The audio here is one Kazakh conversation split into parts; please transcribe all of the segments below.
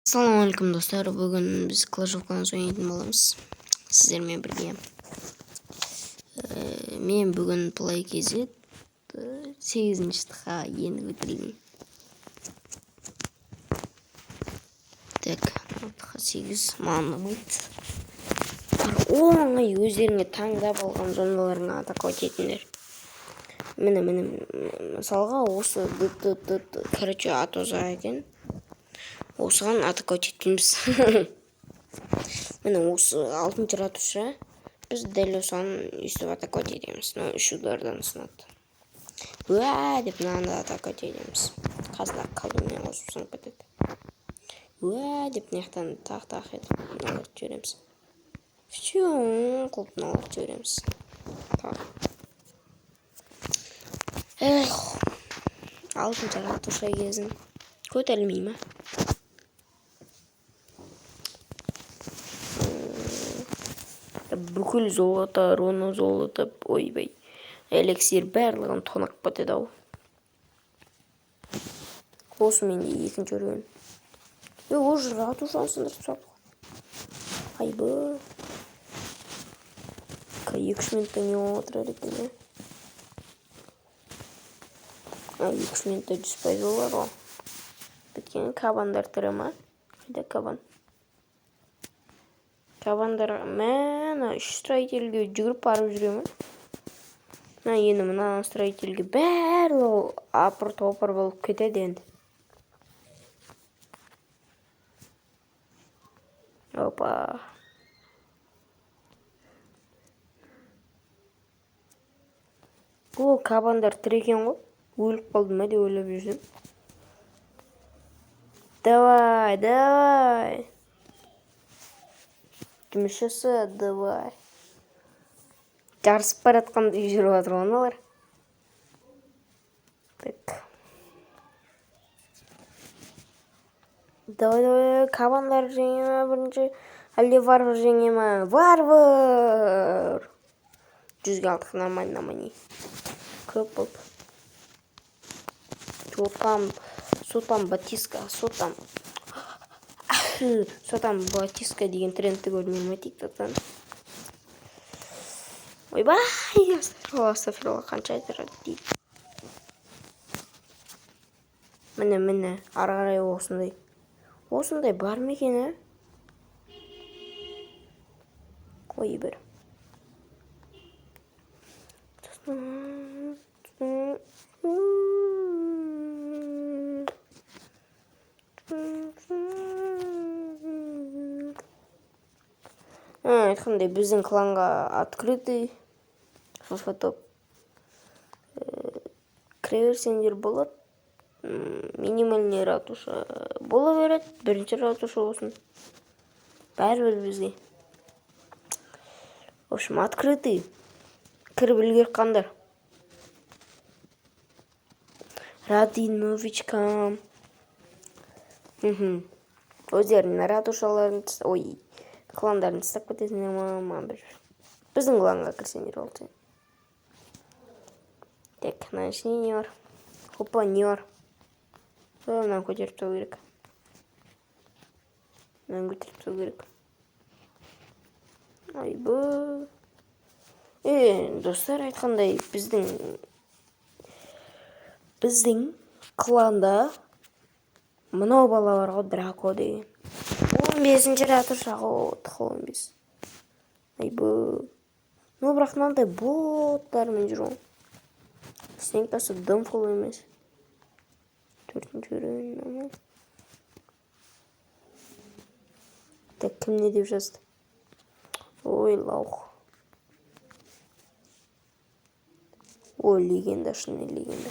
Ассалаумағалейкум, достар! Бүгін біз Clash of Clans ойнайтын боламыз сіздермен бірге. Мен бүгін Play KZ сегізінші ға енді көтерілдім. Так, тх 8 маған ұнамайды. Оңай өздеріңе таңдап алған зоналарыңа атаковать етіңдер. Міне, міне, мысалға, осы д д д д, короче, атоза екен, осыған атаковать етпейміз. Міне, осы алтыншы ратуша, біз дәл осыған өйстіп атаковать етеміз. Мынау үш удардан сынады. Уә деп мынаны да атаковать етеміз. Қасындағы колдунмен қосып сынып кетеді. Уә деп мына жақтан тақ тақ етіп мыналарды жібереміз. Все қылып мыналарды жібереміз. Тақ. Эх, алтыншы ратуша кезін көтерілмей ма? Бүкіл золото, руна, золото, ойбай, эликсир, барлығын тонап кетеді ау. Осы менде екінші уровень. Е, уже ратушаны сындырып тастады ғой. Айбы, 2-3 минутта не болып отырар екен, иә? 2-3 минутта 100% болар ғой. Біткен. Кабандар тірі ма? Қайда кабан? Кабандар, мә, ана үш строительге жүгіріп барып жүре ма? Мына енді мына строительге барлығы апыр топыр болып кетеді енді. Опа! О, кабандар тірі екен ғой, өліп қалды ма деп ойлап жүрсем. Давай, давай, жұмыс жаса, давай! Жарысып бара жатқандай жүріп жатыр ғой аналар. Так, давай, давай! Кабандар жеңе ма бірінші, әлде варвар жеңе ма? Варвар! 100-ге алдық, нормально, нормально. Көп болды. Че там? Что там, батиска? Что там? Что там, батиска деген трендті көрдіңдер ма Тиктоктан? Ойбай, астағфирулла, астағфирулла, қанша айтырады дейді. Міне, міне, ары қарай осындай осындай бар ма екен, ә? Ой, бір. Айтқандай, біздің кланға открытый фф топ, кіре берсеңдер болады. Минимальный ратуша бола береді, бірінші ратуша болсын, бәрібір бізге. В общем, открытый, кіріп үлгеріп қалыңдар. Рады новичкам. Өздерінің ратушаларын, ой, кландарын тастап кетесіңдер ма? Маған бір, біздің кланға кірсеңдер болды. Так, мынаның ішінде не бар? Опа, не бар? Мынаны көтеріп тастау керек, мынаны көтеріп тастау керек. Айбы! Е, достар, айтқандай, біздің кланда мынау бала бар ғой, Драко деген, 15-ші ратуша ғой, 15. Айбы! Ну, бірақ мынандай боттармен жүр ғой. Снегасы дым фул емес. Төртінші уровень, нормально. Так, кім не деп жазды? Ой, лаух! Ой, легенда, шынымен легенда.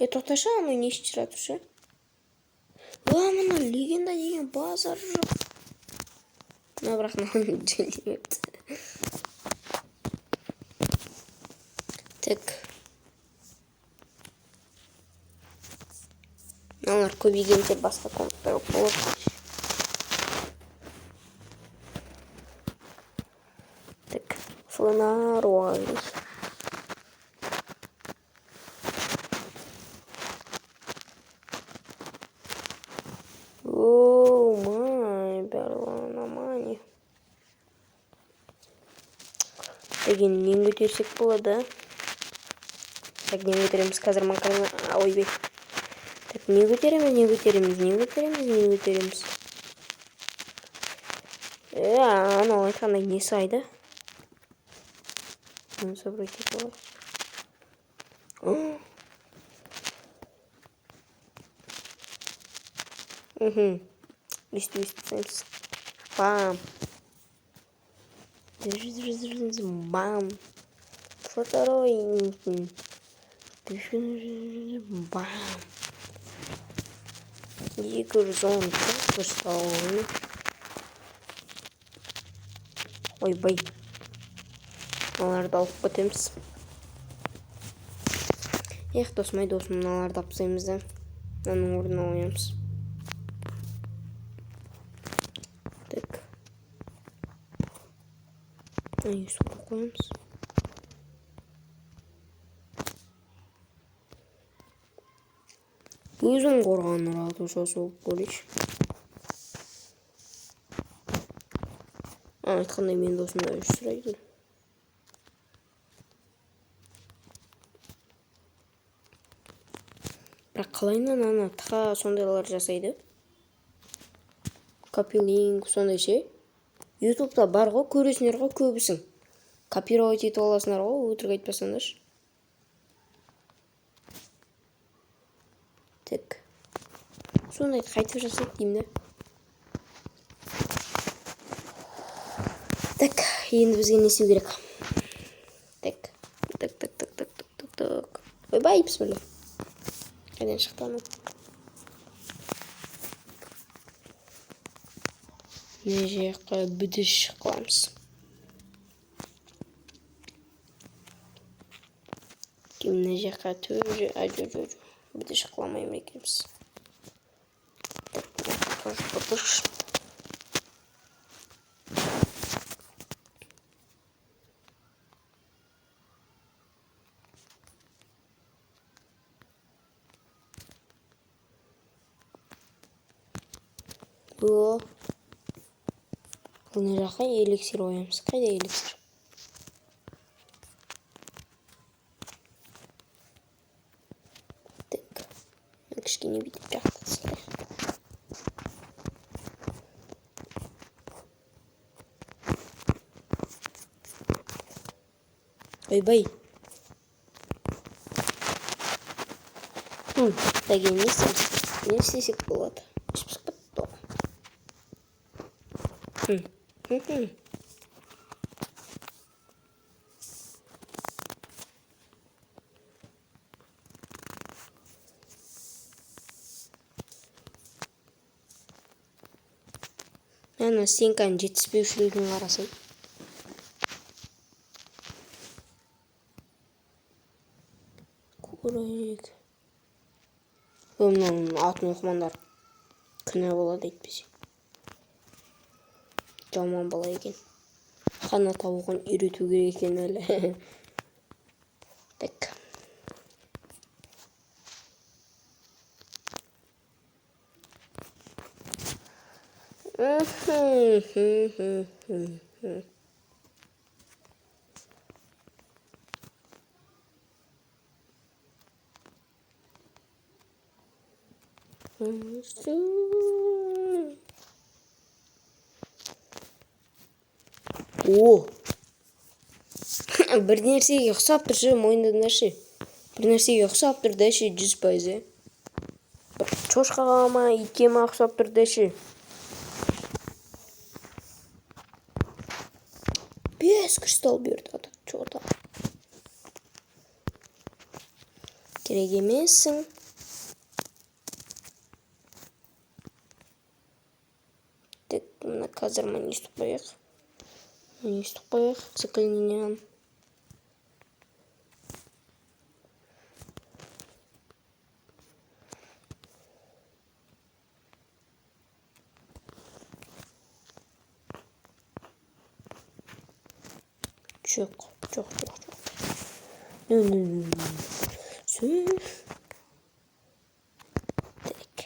Е, тоқташы, анау нешінші ратуша? Уа, мына легенда деген базар жоқ. Мына, бірақ мынаны жөндемепті. Так, мыналар көбейгенше басқа комнаттар болады. Так, фланар оған кірейік. Деген нені көтерсек болады? Так, нені көтереміз қазір? Макарон, ойбай. Так, не көтереміз, не көтереміз, не көтереміз, не көтереміз? Анау айтқандай несі қайда? Оны собрать етіп алайық. Өйстіп, өйстіп тастаймыз. Бам. Бам. Второй. Бам. 210 кристалл. Ойбай. Мыналарды алып кетеміз. Эх, досым ай, досым, мыналарды алып тастаймыз да. Мынаның орнына қоямыз. Так. Ай, өйстіп қоямыз. Өзің қорған ратушасы болып көрейінші. Айтқандай, менің досым да үш сұрайды. Бірақ қалайынан ана тқа сондайлар жасайды? Копилинг сондай ше? Ютубта бар ғой, көресіңдер ғой көбісін. Копировать етіп аласыңдар ғой, өтірік айтпасаңдаршы. Так. Сондайды қайтып жасайды деймін да. Так, енді бізге не істеу керек? Так, так, так, так, так, так, так, так. Ойбай, бісміллә. Қайдан шықты анау? Мына жаққа бүдіш қыламыз. Кейін мына жаққа тоже, а, жоқ, жоқ, жоқ. Бүдіш қыламаймын екенбіз. Так, тоже бүдіш. О. Мына жаққа эликсир қоямыз. Қайда эликсир? Так. Кішкене бүйтіп жақта тастайық. Ойбай. Так, енді не істейміз? Не істесек болады? Ішіп кетті ғой. Ана стенканың жетіспеушілігін қарасай. Көрейік. Мынаның атын оқымаңдар. Күнә болады әйтпесе. Жаман бала екен. Қана тауығын үйрету керек екен әлі. Так. О! Бір нәрсеге ұқсап тұр ше, мойындаңдаршы. Бір нәрсеге ұқсап тұр да ше, 100%, е. Бір шошқаға ма, итке ма ұқсап тұр да ше. 5 кристалл берді, ата, чорта. Керек емессің. Так, мына қазір мына өйстіп қояйық. Мына өйстіп қояйық, циклінен. Жоқ, жоқ, жоқ, жоқ. Нө, нө, нө, нө. Так.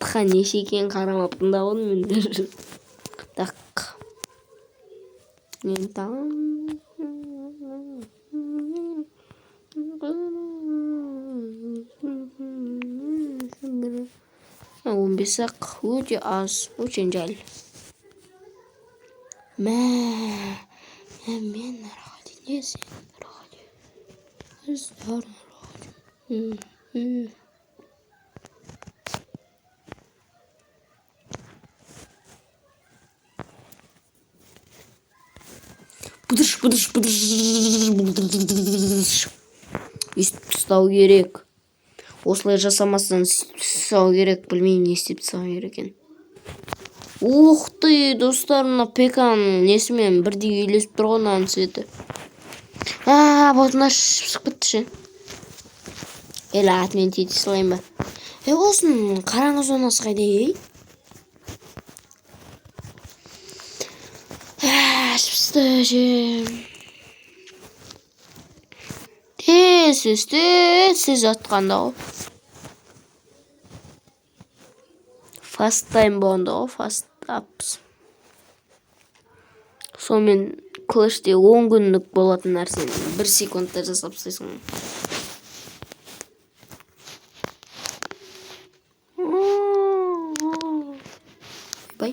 Тха неше екенін қарамаппын да ғой мен даже. Так. Мен там 15 ақ, өте аз, очень жаль. Мә, мен не сен Қыздар. Быдыш, быдыш, быдыш, быдыш. Өйстіп тастау керек. Осылай жасамастан сөйтіп тастау керек. Білмеймін, не істеп тастау керек екен. Ух ты, достар, мына пеканың несімен бірдей үйлесіп тұр ғой мынаның цветі. А, вот мына шығып кетті ше. Или отменить ете салайын ба? Е, осының қараңғы зонасы қайда, ей? Ішіп ше. Тез, тез, тез, тез атқанда ғой. Fast time болғанда ғой, fast apps. Сонымен Clash'те 10 күндік болатын нәрсені 1 секундта жасап тастайсың. Бай.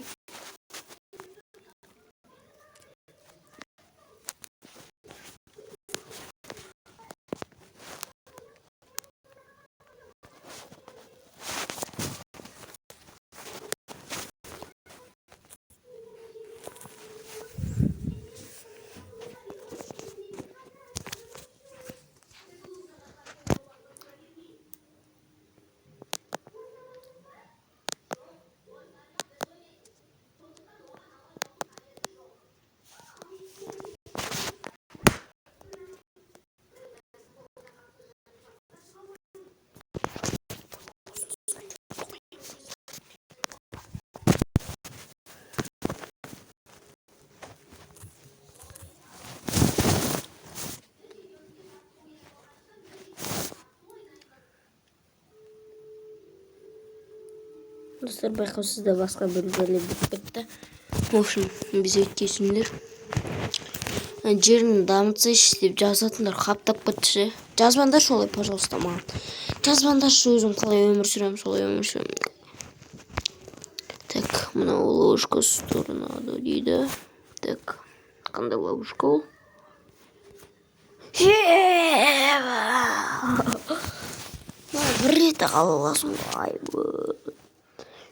Достар, байқаусызда басқа бір бәле болып кетті. В общем, біз өткесіңдер. Жерін дамытсайшы деп жазатындар қаптап кетті ше. Жазбаңдаршы олай, пожалуйста, маған. Жазбаңдаршы, өзім қалай өмір сүремін, солай өмір сүремін. Так, мынау ловушка с торнадо дейді. Так, қандай ловушка ол? Бір рет ақ ала аласың ғой. Айбы.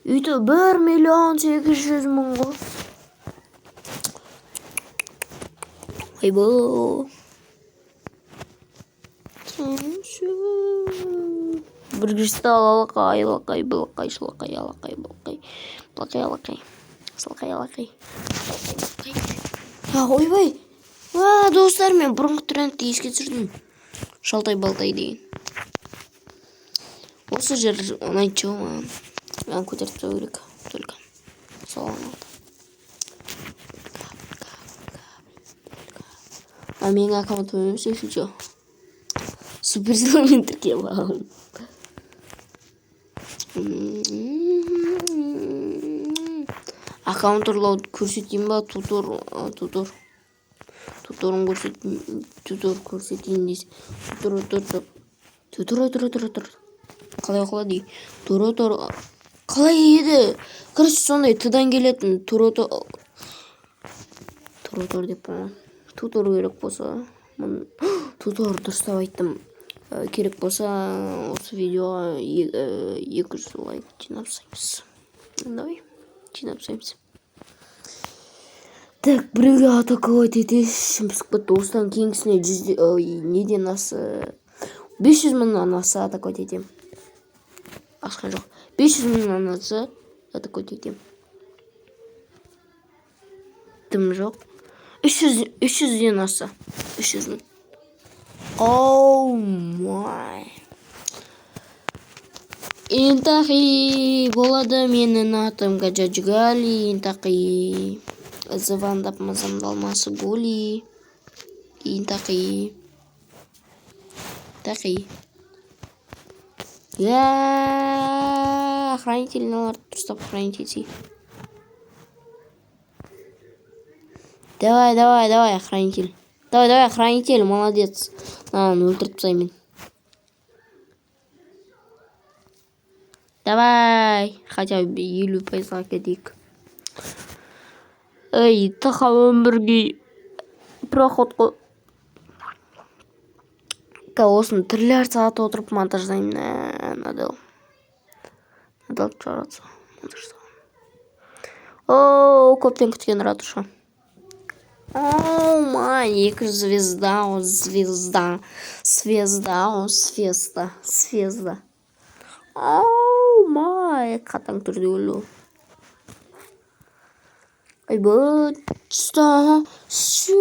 Үйде 1 800 000 ғой. Айбы. Бір кристалл, алақай, алақай, былақай, шылақай, алақай, былақай, былақай, алақай, сылақай, алақай. А, ойбай. А, достар, мен бұрынғы трендті еске түсірдім. Шалтай балтай деген. Осы жер ұнайды ше маған. Маған көтеріп тастау керек. Только. Сол ұнады. А менің аккаунтым емес, если чё. Суперсилмен тіркеп алған. Аккаунт ұрлауды көрсетейін ба? Тутор, тутор. Туторын көрсетейін, тутор көрсетейін десе. Тутор, тутор, тутор, тутор, тутор. Қалай оқылады? Туро, тур. Қалай еді? Короче, сондай т-дан келетін туро, туро, тур деп қойған. Тутор керек болса, тутор дұрыстап айттым. Керек болса, осы видеоға 200 лайк жинап тастаймыз. Давай, жинап тастаймыз. Так, біреуге атаковать етесің, пысып кетті. Осыдан кейінгісіне 100, ой, неден аса, 500 мыңнан аса атаковать етемін. Асқан жоқ. 500 мыңнан аса атаковать етемін. Дым жоқ. 300, 300-ден аса. 300 мың. Oh my. Интахи болады, менің атым Гаджаджгали, Интахи. Звондап мазамды алмасы Гули. Интахи. Тахи. Я. Хранитель, мыналарды дұрыстап хранить етсей. Давай, давай, давай, хранитель. Давай, давай, хранитель, молодец. Мынаны өлтіріп тастаймын мен. Давай, хотя бы 50%-ға кетейік. Ей, тх 11-ге проход қой. Осыны триллиард сағат отырып монтаждаймын. Надо. Надо шығарады монтаждаған. О, көптен күткен ратуша. О, май, екі звезда, о, звезда. Звезда, о, звезда, звезда. О, май, қатаң түрде өлу. Айбай, ста, сю.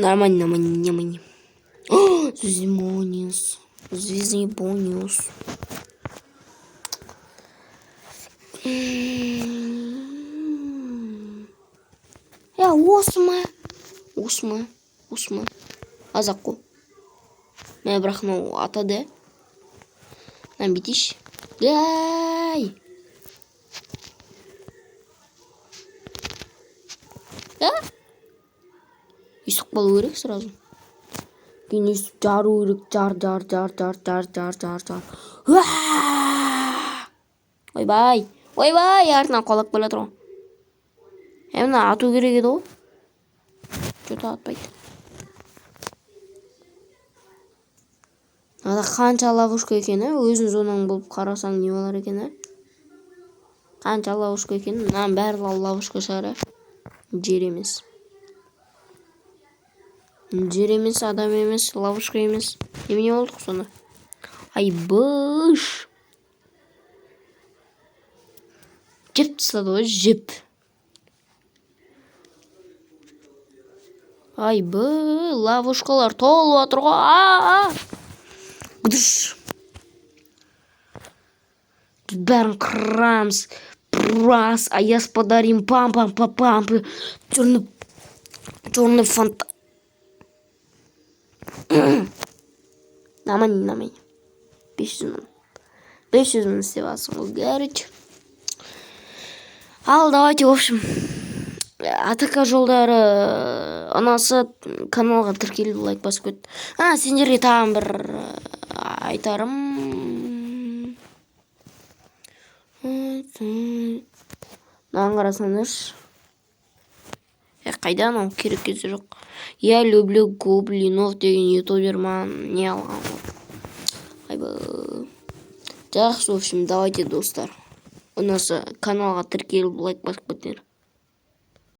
Нормально, нормально, нормально. Звездный Звездный бонус. Я осы ма? Осы ма? Осы ма? Аз-ақ қой. Мә, бірақ мынау атады. Мынаны бүйтейінші. Ай! А? Өйстіп қалу керек сразу. Кейін өйстіп жару керек. Жар, жар, жар, жар, жар, жар, жар, жар. Ойбай! Ойбай, артынан қуалап келе жатыр ғой. Е, мына ату керек еді ғой. Че-то атпайды. Мынада қанша ловушка екен, ә? Өзің зонаң болып қарасаң не болар екен, ә? Қанша ловушка екен? Мынаның бәрі ловушка шығар, ә? Жер емес. Жер емес, адам емес, ловушка емес. Немене болдық сонда? Айбыш! Жеп тастады ғой, жеп. Айбы, ловушкалар толып жатыр ғой. А-а! Гдыш! Бәрін қырамыз. Раз, а я подарим пам-пам-пам-пам. Черный, черный фонтан. Нормально, нормально. 500 мың. 500 мың істеп алсың ғой, короче. Ал, давайте, в общем, атака жолдары ұнаса, каналға тіркеліп, лайк басып кет. А, сендерге тағы бір айтарым. Мынаған қарасаңдаршы. Е, қайда анау? Керек кезде жоқ. Я люблю гоблинов деген ютубер маған не алған ғой. Айбай. Жақсы, в общем, давайте, достар. Ұнаса, каналға тіркеліп, лайк басып кетіңдер.